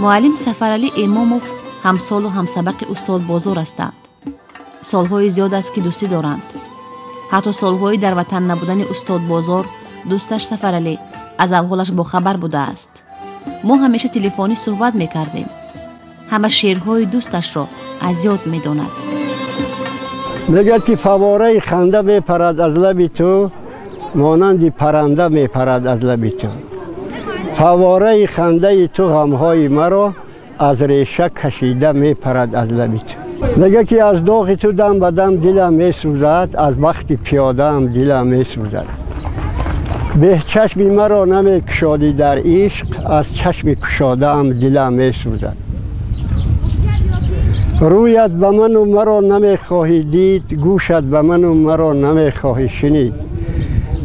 Муаллим Сафаралӣ Эмомов ҳамсолу ҳамсабақи устод Бозор ҳастанд. Солҳои зиёд аст, ки дӯстӣ доранд. Ҳатто солҳои дар ватан набудани устод Бозор дӯсташ Сафаралӣ аз аҳволаш бохабар будааст. Мо ҳамеша телефонӣ суҳбат мекардем. Ҳама шеърҳои дӯсташро аз ёд медонад. Мегӯяд, ки фаввораи ханда мепарад аз лаби ту, монанди парранда мепарад аз лаби ту. Фаввораи хандаи ту ғамҳои маро аз реша кашида мепарад аз лаби ту. Мегӯяд, ки аз доғи ту дам ба дам дилам месӯзад, аз бахти пиёдаам дилам месӯзад. Беҳчашми маро намекушодӣ дар ишқ, аз чашми кушодаам дилам месӯзад. Рӯят ба ману маро намехоҳӣ дид, гӯшат ба ману маро намехоҳӣ шунид.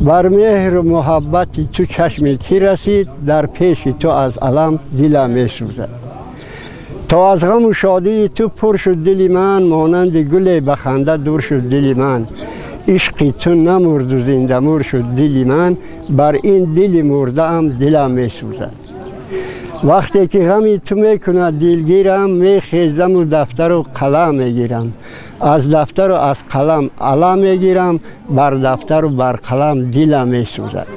Бар меҳру муҳаббати ту чашми кӣ расид, дар пеши ту аз алам дилам месӯзад. То аз ғаму шодии ту пур шуд дили ман, монанди гуле ба ханда дур шуд дили ман. Ишқи ту намурду зиндамур шуд дили ман, бар ин дили мурдаам дилам месӯзад. Вақте ки ғами ту мекунад дилгирам, мехезаму дафтару қалам мегирам. Аз дафтару аз қалам алам мегирам, бар дафтару бар қалам дилам месӯзад.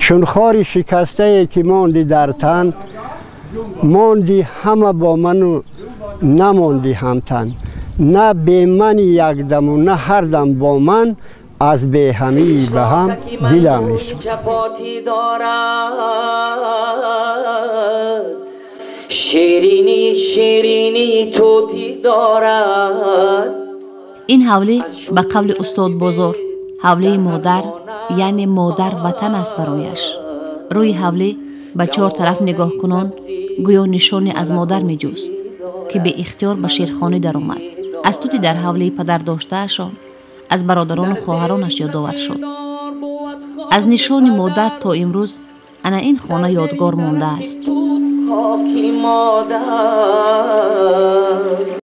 Чун хори шикастае ки монди дар тан, монди ҳама бо ману намонди ҳамтан. На бемани якдаму на ҳардам бо ман, аз беҳамии ба ҳам дилам месӯзад. Ширинӣ ширинӣ тути дорад. Ин ҳавлӣ ба қавли устод Бозор ҳавлии модар, яъне модар ватан аст барояш. Рӯи ҳавлӣ ба чор тараф нигоҳ кунон гӯё нишоне аз модар меҷӯст, ки беихтиёр ба шерхонӣ даромад. Аз тути дар ҳавлии падар доштаашон, аз бародарону хоҳаронаш ёдовар шуд. Аз нишони модар то имрӯз ана ин хона ёдгор мондааст. Хоки модар.